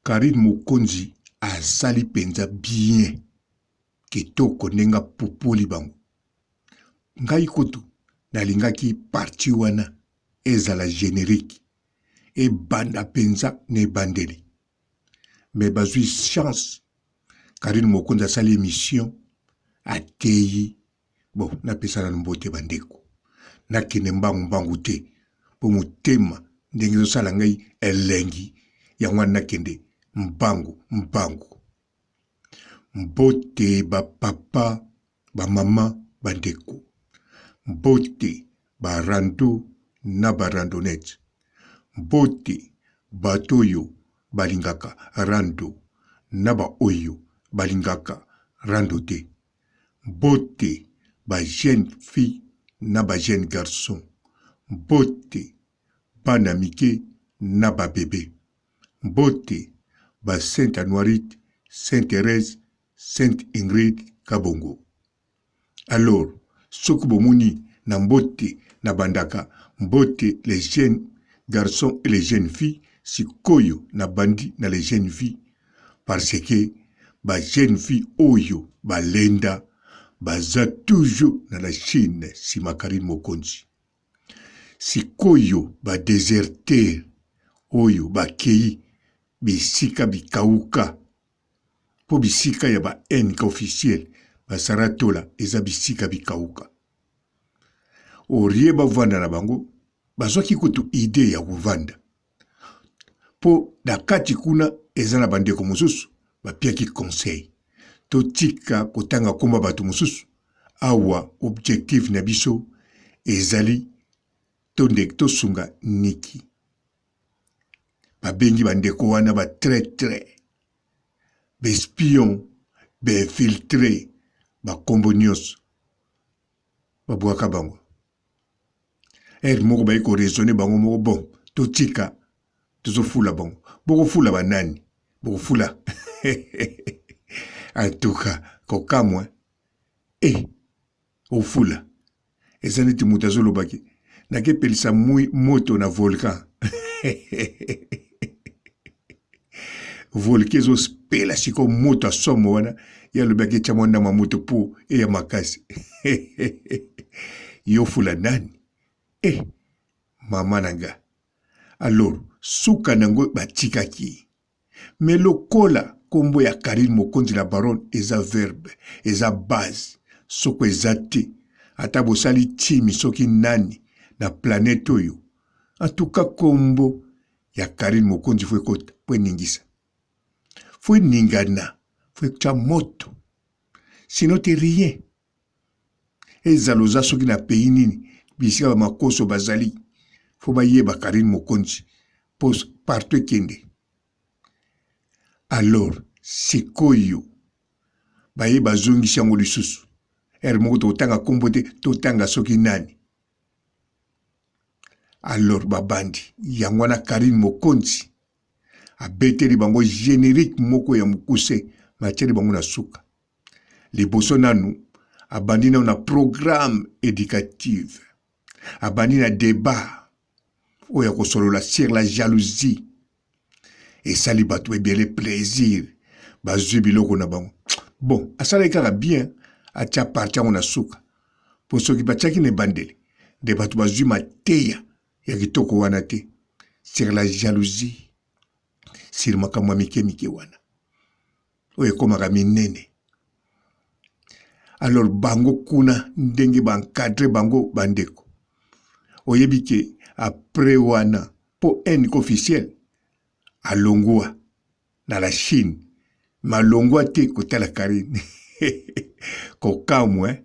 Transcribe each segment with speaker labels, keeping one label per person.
Speaker 1: Carine mokonzi asali penza bien kitoko ndenge apupoli bango ngai kutu nalingaki partie wana ezala generique ebanda penza na ebandeli mais bazui chance Carine mokonzi asali emission ateyi Bon, napesa nanu mbote ba ndeko. Nakende mbangu mbangu te po motema ndenge ezosala ngai elengi yango wana nakende mbangu mbangu. Mbote ba papa, ba mama, ba ndeko. Mbote ba rando na ba randonnette. Mbote bato oyo balingaka rando na ba oyo balingaka rando te. Mbote ba jeune fille na ba jeune garçon, mbote bana mike na ba bebe, mbote ba saint Anuarite, saint Therèse, sainte Ingrid Kabongo. Alors soki bomoni na mbote na bandaka mbote les jeunes garçons et les jeunes filles, sikoyo na bandi na les jeunes filles parce que ba jeune fille oyo balenda baza toujours na la Chine sima Carine Mokonzi. Sikoyo ba deserteur oyo bakeyi bisika bikawuka po bisika ya ba NK officiel ba Sarah Tola eza bisika bikawuka. Orie bavanda na bango bazwaki kutu idee ya kovanda Po na kati kuna eza na ba ndeko mosusu ba piaki conseil totika kotanga kombo ya batu mosusu awa objectif na biso ezali tonde tosunga Nicky. Ba bengi ba ndeko wana ba traitre, ba espion, ba infiltre ba kombo nionso ba buaka bango. Heure moko baye ko raisonner bango moko bon totika tozofula bango bokofula ba nani bokofula en tout cas kokamwa eh ofula eza neti moto azolobaki nakepelisa moto na volcan volcan ezopela sikoyo moto ya somo wana ye alobi aketya mwa ndambo ya moto mpo eya makasi yo fula nani eh mama na nga alors suka na yango batikaki me lokola nkombo ya Carine Mokonzi la Baronne eza verbe eza base soko eza te ata bosali timi soki nani na planète oyo en tout cas nkombo ya Carine Mokonzi fo ekota po eningisa fo eningana fo etya moto sino te rien ezala oza soki na pays nini bisika ba makoso bazali fo bayeba Carine Mokonzi po partout ekende alors sikoyo baye bazongisi yango lisusu heure moko tokotanga kombo te totanga soki nani Alors babandi yango wana Carine Mokonzi abeteli bango generique moko ya mokuse matieli bango na suka. Liboso nanu abandi nanu na programme educative, abandi na debat oyo ya kosolola sur la jalousie. Esali bato ebele plaisir, bazwi biloko na bango. Bon, asalaki kaka bien atia parti yango na suka po soki batiaki na ebandeli nde bato bazwi mateya ya kitoko wana te sur la jalousie, sur makambo ya mike mike wana oyo ekomaka minene. Alors bango kuna ndenge ba encadre bango bandeko, oyebi ke après wana po NK officiel alongua na la Chine mais alongua te kotala Carine kokamwa eh?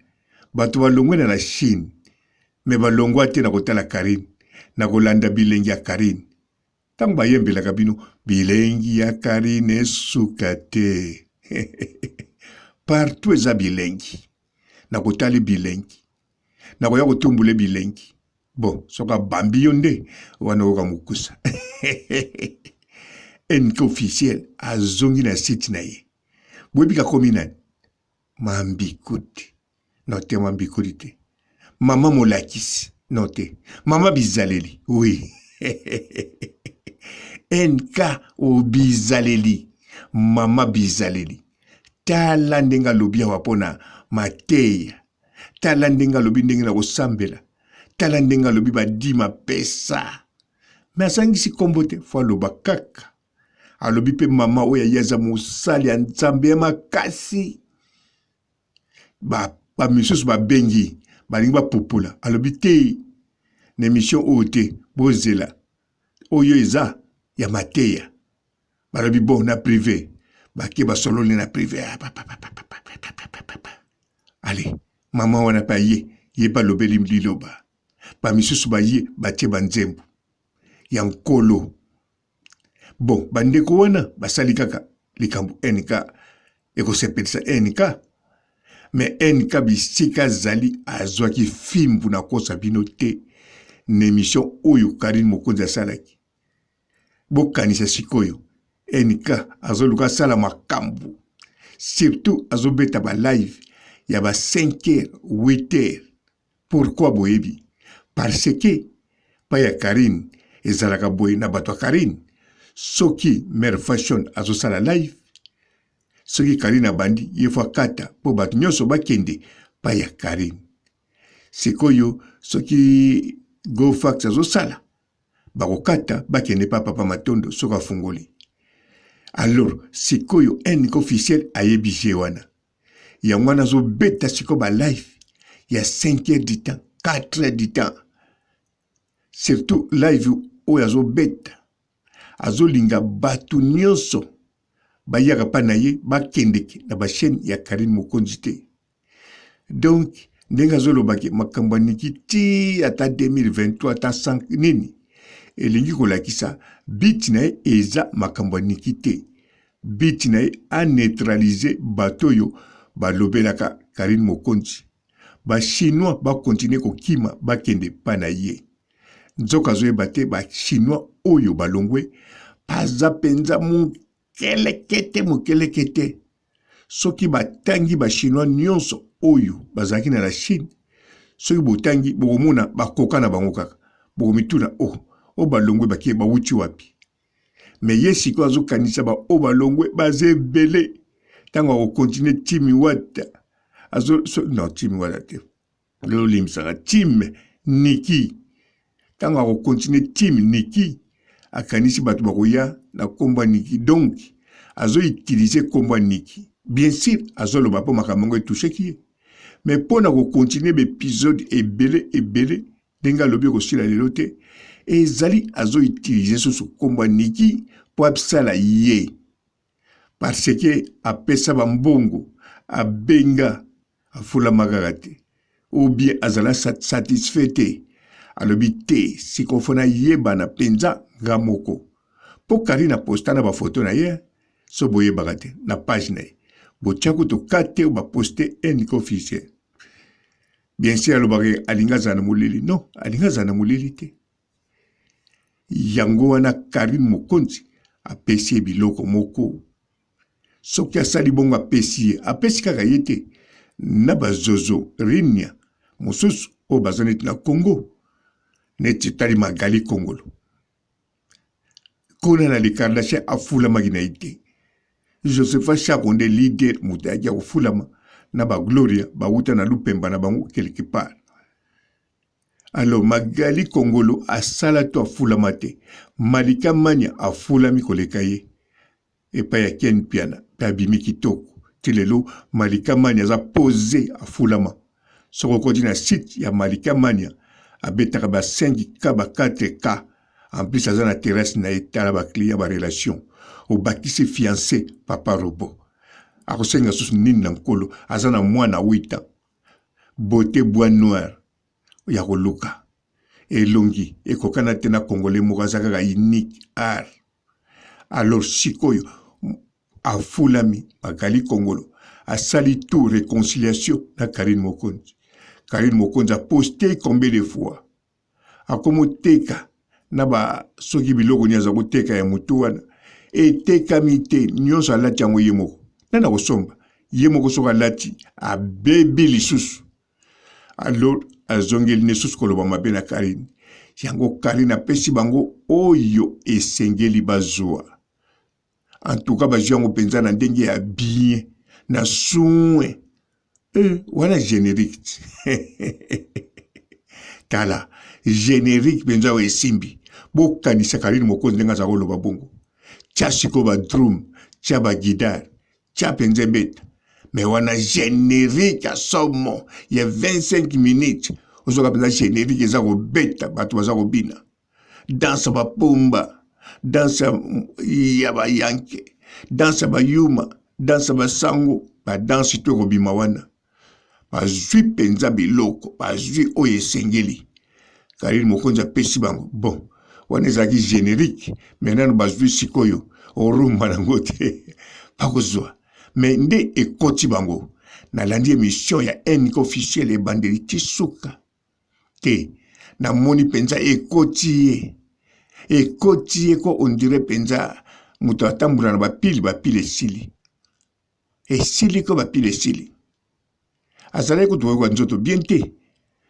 Speaker 1: Bato balongwe na la Chine mais balongua te na kotala Carine na kolanda bilengi ya Carine ntango bayembelaka bino bilengi ya Carine esuka te partout eza bilengi na kotali bilengi nakoya kotumbula bilengi bon soki abambi yo nde wana oyoka mokusa nk officiel azongi na site na ye boyebi kakomi nani mambikuti no te mambikuli te mama molakisi no te mama bizaleli oui. NK obizaleli mama bizaleli tala ndenge alobi awa mpo na mateya tala ndenge alobi ndenge na kosambela tala ndenge alobi badima pesa me azangisi nkombo te fo aloba kaka alobi mpe mama oyo aye aza mosali ya nzambe ya makasi bamisusu ba babengi balingi bapupola alobi te na emission oyo te bozela oyo eza ya mateya balobi bon na prive bake basololi na prive ah, ale mama wana mpe aye ye mpe alobeli liloba bamisusu baye batie banzembo ya nkolo bon bandeko wana basali kaka likambo nk ekosepelisa nk me nk bisika azali azwaki fimbu na kosa bino te na emission oyo karine mokonzi asalaki bokanisa sikoyo nk azoluka asala makambo surtout azobeta ba live ya ba 5 heures 8 heures Pourquoi boyebi? Parce que pa ya Carine ezalaka boye na bato ya Carine soki mère fashion azosala live soki Carine abandi ye fo akata po bato nyonso bakende pa ya Carine sikoyo soki Gofax azosala bakokata bakende pa papa Matondo soki afungoli alors sikoyo NK officiel ayebi jeu wana yango wana azobeta sikoyo ba live ya 5 heures du temps 4 heures du temps surtout live oyo azobeta azolinga bato nyonso bayaka mpa na ye bakendeke na bachaîne ya Karine Mokonzi te donc ndenge azolobaki makambo ya Niki ti ata 2023 ata 100 nini elingi kolakisa biti na ye eza makambo ya Niki te But na ye a neutraliser bato oyo balobelaka Carine Mokonzi. Ba chinois ba continuer kokima bakende epa na ye. Nzoka azoyeba te ba chinois oyo balongwe baza penza mukelekete mukelekete. Soki batangi ba chinois nionso oyo bazalaki na la Chine, soki botangi bokomona bakoka na bango kaka. Bokomituna oh, oyo balongwe bake bawuti wapi? Me ye sikoyo azokanisa ba oyo balongwe baza ebele ntango akokontinue timi wata azo so, non timi wata te lelo olimbisaka time niki ntango akokontinue time niki akanisi bato bakoya na nkombo ya niki donc azo utilize nkombo ya niki bien sur azoloba mpo makambo yango etusheki ye me mpo na kokontinue baepisode ebele ebele Ndenge alobi ekosila lelo te ezali azo utiliser susu kombo ya Nicky po absala ye parce que apesa ba mbongo abenga afulama kaka te ou bien azala satisfait te alobi te sikoyo fo nayebana penza nga moko po Carine aposta na ba photo na ye so boyebaka te na page na ye botia kutu ka te ba poste NK officiel Bien sûr alobaka alingi azala na molili non alingi azala na molili te yango wana Carine Mokonzi apesi ye biloko moko soki asali bongo apesi ye apesi kaka ye te na bazozo rinia mosusu oyo baza neti na Congo neti tali Magali Kongolo kuna na le Kardashian afulamaki na ye te Josepha Shako nde leader moto ayaki ya kofulama na ba Gloria bawuta na lupemba na bango quelque part alors Magali Kongolo asala to afulama te Malika Mania afulami koleka ye epai ya Ken Mpiana pe abimi kitoko ti lelo Malika Mania aza pose afulama soki okoti na site ya Malika Mania abetaka ba 5K ba 4K en plus aza na terrasse na ye tala ba client ba relation obakisi fiance papa robot akosenga susu nini na nkolo aza na mwana 8 ans beauté bois noir ya koluka elongi ekokana te na congolais moko aza kaka unique art Alors sikoyo afulami Magali Kongolo asali tout reconciliation na Carine Mokonzi. Carine Mokonzi a poste combien de fois akomoteka na ba soki biloko nini aza koteka ya motu wana etekami te nyonso alati yango ye moko nani akosomba ye moko soki alati abebi lisusu alors azongeli ne susu koloba mabe na Carine. Yango Carine apesi bango oyo esengeli bazua. En tout cas bazui yango penza na ndenge ya bien na soin. Eh, wana generique. Tala, generique penza oyo esimbi. Bokanisa Carine Mokonzi ndenge aza koloba bongo. Tia sikoyo ba drum, tia ba guitare, tia penza ebeta. Mais wana generique ya somo ya 25 minutes. Ozoka penza generique eza kobeta, bato baza kobina. Danse ya bapomba, danse ya bayanke, danse ya bayuma, danse ya basango, ba danse to ekobima wana. Bazwi mpenza biloko, bazwi oyo esengeli. Karine Mokonzi apesi bango. Bon, wana ezalaki generique, mais nanu bazwi sikoyo orumba nango te. Bakozwa. Mais nde ekoti bango. Nalandi emission ya NK officiel ebandeli ti suka. Te, namoni mpenza ekoti ye. Ekoti ye ko on dirait mpenza moto atambola na bapile, bapile esili. Esili ko bapile esili. Azalaki kutu koyoka nzoto bien te.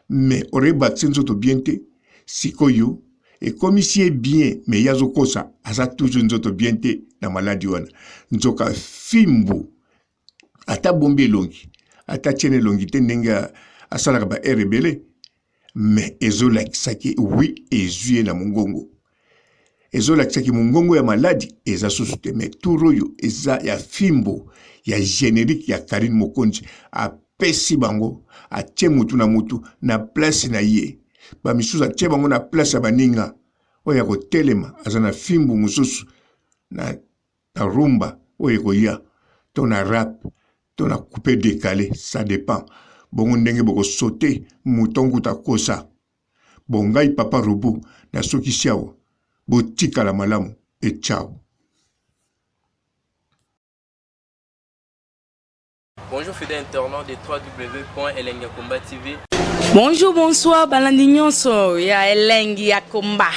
Speaker 1: Mais orebatise nzoto bien te. Sikoyo ekomisi ye bien mais ye azokosa aza toujours nzoto bien te na maladi wana. Nzoka fimbu ata bombi elongi ata tie na elongi te ndenge asalaka ba heure ebele mais ezolakisaki wi ezwi ye na mongongo ezolakisaki mongongo ya maladi eza susu te mais tour oyo eza ya fimbo ya generique ya Carine Mokonzi apesi bango atie mutu na mutu na place na ye bamisusu atie bango na place ya baninga oyo ya kotelema aza na fimbu mosusu na na rumba oyo ekoya to na rap to na coupe decale ça depend bongo ndenge boko saute mouton kuta kosa bon ngai papa robot nasukisi awa botikala malamu et ciao.
Speaker 2: Bonjour fidèle internaute de www.elengiyakomba TV.
Speaker 3: Bonjour, bonsoir, balandi nyonso ya elengi ya komba.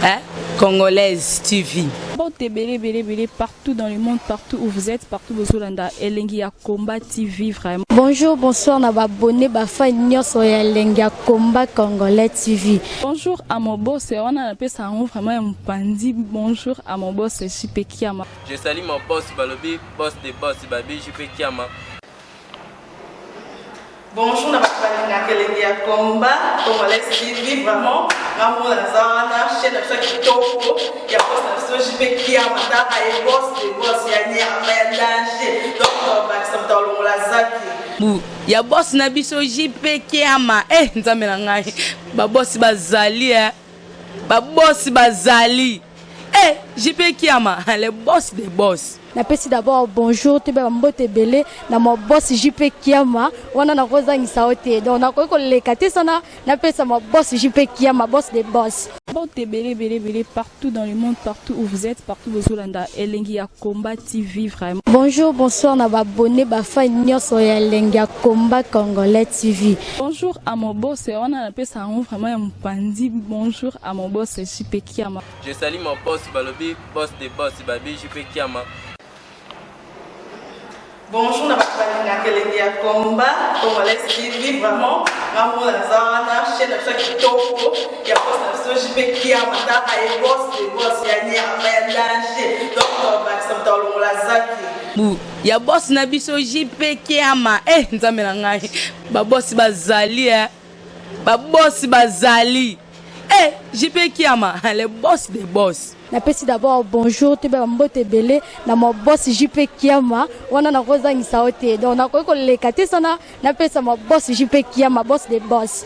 Speaker 3: Hein? Congolaise TV.
Speaker 4: Mbote ebele ebele ebele partout dans le monde, partout où vous êtes, partout bozolanda elengi ya combat TV vraiment.
Speaker 5: Bonjour, bonsoir na ba abonnés ba fans nyonso ya elengi ya combat congolais TV.
Speaker 4: Bonjour à mon boss, wana napesa yango vraiment ya mopanzi. Bonjour à mon boss JP Kiama.
Speaker 2: Je salue mon boss balobi boss de boss babi JP Kiama.
Speaker 6: Bonjour na bato balingaka elengi ya combat congolais TV vraiment nga moko naza wana chaîne na biso ya kitoko ya boss na biso JP Kiama tala ye boss de boss ya nyama ya danger donc bakisa moto alongola zaki
Speaker 3: bu ya boss na biso JP Kiama eh nzambe na ngai ba boss bazali eh ba boss bazali eh JP Kiama le boss de boss.
Speaker 5: Napesi d'abord bonjour toyeba ba mbote ebele na ma boss JP Kiama wana nakozangisa yo te donc nakoki koleka te sana napesa ma boss JP Kiama boss de boss.
Speaker 4: Mbote ebele ebele ebele partout dans le monde partout où vous êtes partout bozolanda elengi ya combat TV vraiment.
Speaker 5: Bonjour bonsoir na ba abonnes ba fans nionso ya elengi ya combat congolais TV.
Speaker 4: Bonjour à mon boss wana napesa yango vraiment ya mopanzi bonjour à mon boss JP Kiama.
Speaker 2: Je salue mon boss balobi boss de boss babi JP Kiama.
Speaker 6: Bonjour na bato balingaka elengi ya combat congolais TV vraiment nga moko naza wana chaîne na biso ya kitoko ya boss na biso JP Kiama tala ye boss de boss ya nyama ya danger donc bakisa moto alongola zaki
Speaker 3: bu ya boss na biso JP Kiama eh nzambe na ngai ba boss bazali eh ba boss bazali eh JP Kiama le boss de boss.
Speaker 5: Napesi d'abord bonjour toyeba ba mbote ebele na ma boss JP Kiama wana nakozangisa yo te donc nakoki koleka te sana napesa ma boss JP Kiama boss de boss.